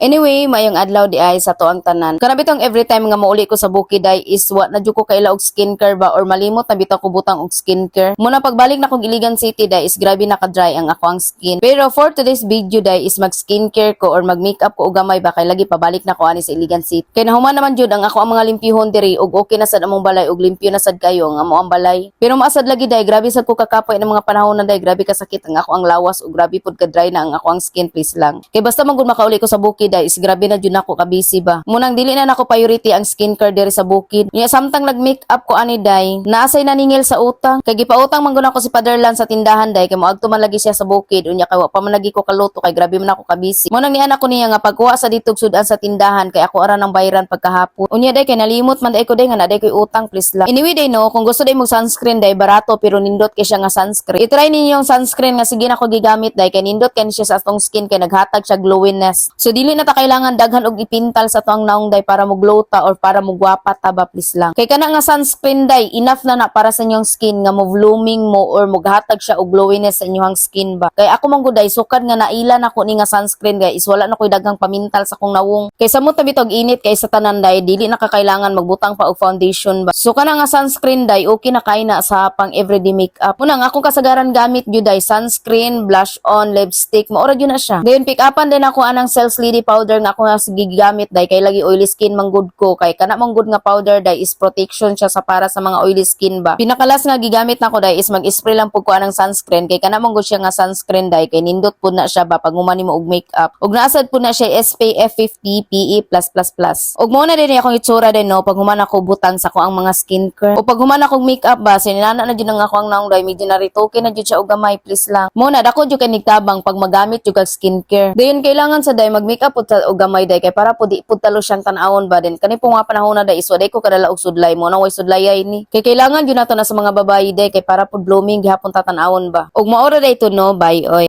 Anyway, maayong adlaw diay sa atoang tanan. Kana bitong every time nga mauli ko sa bukid ay is wa na jud ko kaila og skincare ba or malimot na bitaw ko butang og skincare. Muna pagbalik na kog Iligan City day is grabe na ka-dry ang ako ang skin. Pero for today's video day is mag skincare ko or mag makeup ko og gamay ba kay lagi pabalik na ko ani sa Iligan City. Kay nahuman naman jud ang ako ang mga limpyuhon diri ug okay na sad among balay ug limpyo na sad kayo ang amo ang balay. Pero maasad lagi day, grabe sad ko kakapoy ng mga panahon na day, grabe kasakit ang ako ang lawas ug grabe pud ka dry na ang ako ang skin, please lang. Kay basta man gud makauli ko sa bukid day is grabe na jud nako ka-busy ba. Munang dili na nako priority ang skincare diri sa bukid. Nya samtang nag-makeup ko ani day, naasay naningil sa utang. Kay gipautang man gud ako si Father Lan sa tindahan day kay moadto man lagi siya sa bukid, unya kay wa pa man lagi ko kaluto kay grabe man ako ka-busy. Munang niana ko niya nga pagkuha sa ditog sudan sa tindahan kay ako ara nang bayaran pagkahapon. Unya day kay nalimot man day ko day nga naa day ko'y utang, please lang. Anyway day no, kung gusto day mo sunscreen day, barato pero nindot kay siya nga sunscreen. I-try ninyo yung sunscreen nga sige na ko gigamit day kay nindot kay ni siya sa atong skin kay naghatag siya glowiness. So dili na ta kailangan daghan og ipintal sa atoang naong day para mo glow ta or para mo gwapa ta ba, please lang. Kay kana nga sunscreen day, enough na na para sa inyong skin nga mo blooming mo or moghatag siya og glowiness sa inyong skin ba. Kay ako man gud day, sukad nga naila na ko ni nga sunscreen day is wala na ko'y daghang pamintal sa akong nawong. Kay samot na bitog init kay sa tanan day, dili na ka kailangan magbutang pa og foundation ba. So kana nga sunscreen day, okay na kay na sa pang everyday makeup. Una nga akong kasagaran gamit gyud day sunscreen, blush on, lipstick, maora gyud na siya. Dayon pick upan din ako anang Sales Lady powder nga ako nga gigamit day kay lagi oily skin man gud ko, kay kana man gud nga powder day is protection siya sa para sa mga oily skin ba. Pinakalas nga gigamit nako day is mag-spray lang pud ko anang sunscreen kay kana man gud siya nga sunscreen day kay nindot pud na siya ba pag human nimo og makeup. Ug naasad pud na siya SPF 50 PA+++. Ug mo na din akong itsura din no pag human ako butang sa ko ang mga skincare. O pag human akong makeup ba, sinana na jud ang ako ang naong day, medyo naritoke na jud siya og gamay, please lang. Mo na dako jud kay nigtabang pag magamit jud kag skincare. Dayon kailangan sa day mag makeup pud ta og gamay day kay para pud di pud talo siyang tan-awon ba din. Kani po nga panahon na day is waday ko kadala og sudlay mo na way sudlayay ni. Kay kailangan jud nato na sa mga babayi day kay para pud blooming gihapon ta tan-awon ba. Ug maora day to no, bye oy.